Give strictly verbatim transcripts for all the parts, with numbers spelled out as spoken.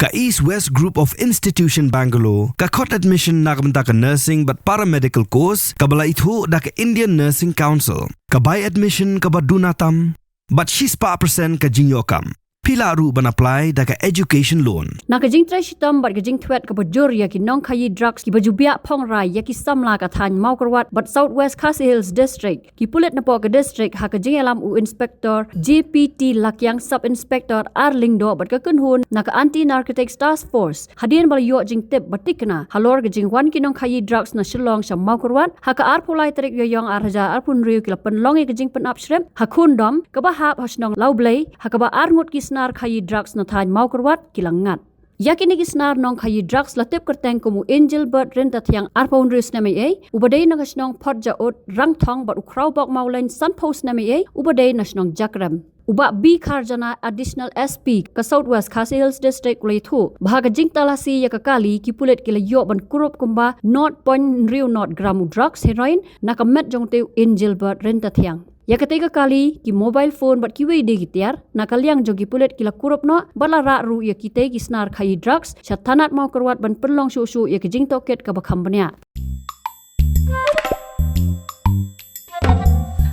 Ka East West Group of Institution Bangalore ka khot admission na ka bynta ka nursing bad paramedical course kaba la ithuh da ka Indian Nursing Council. Ka bai admission kaba duna tam bad shispah percent ka jingïoh kam. Phi lah ruh ban apply da ka education loan. Na ka jingtrei shitom bad ka jingthwet kaba jur ïa ki nongkhaïi drugs kiba ju biah phong rai ïa ki samla ka thaiñ Mawkyrwat bad South West Khasi Hills District, ki pulit napoh ka district ha ka jingïalam u Inspector J P T Lakiang, Sub Inspector R Lyngdoh bad ka kynhun na ka Anti Narcotics Task Force, hadien ba la ïoh jingtip ba thikna halor ka jingwan ki nongkhaïi drugs na Shillong sha Mawkyrwat, ha ka arphew lai tarik Ïaïong ar hajar arphew hynriew ki la pynlong ïa ka jingpynap shrep ha Khundom kaba hap ha shnong Lawblei, ha kaba arngut ki snar khaïi drugs na thaiñ Mawkyrwat ki la ngat. Ïa kine ki snar nongkhaïi drugs la tip kyrteng kum u Angelbert Ryntathiang, arphew hynriew snem ïa ei, uba dei na ka shnong Photjaud Rangthong, bad u Khrawbok Mawleng, sanphew snem ïa ei, uba dei na shnong Jakrem. U Bah B Kharjana, Additional S P ka South West Khasi Hills District, u la ïathuh ba ha ka jingtalasi ïa ka kali, ki pulit ki la ïoh ban kurup kumba nought point hynriew nought gram u drugs heroin na ka met jong utei u Angelbert Ryntathiang. Ïa katei ka kali, ki mobile phone bad kiwei de ki tiar na ka liang jong ki pulit ki la kurup noh bad la rah ruh ïa kitei ki snar khaïi drugs sha thanat Mawkyrwat ban pynlong shuh shuh ïa ka jingtohkit kaba kham bniah.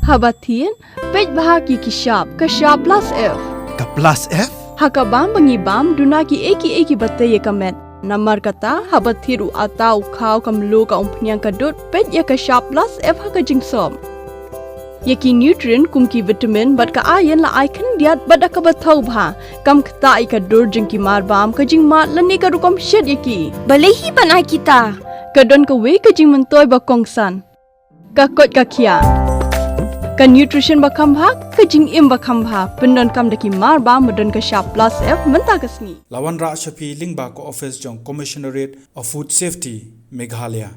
Haba thied, peit bha ki ki shap, ka shap plus F. Ka plus F? Ha ka bam ba ngi bam, duna kiei kiei kiba tei ïa ka met. Namar kata, haba thied u atta, u khaw, ka mluh, ka umphniang, ka dud, peit ïa ka shap plus F ha ka jingsop. Ïa ki nutrient kum ki vitamin bad ka iron la ai khyndiat bad da kaba thaw bha. Kam ktah ïa ka dur jong ki marbam, ka jingmad lane ka rukom shet ïa ki. Balei hi ban ai kita? Ka don kawei ka jingmyntoi ba kongsan. Ka koit ka khiah. Ka nutrition ba kham bha, ka jingim ba kham bha. Pyndonkam da ki marbam ba don ka shap plus F mynta ka sngi. La wanrah sha phi lyngba ka office jong Commissionerate of Food Safety, Meghalaya.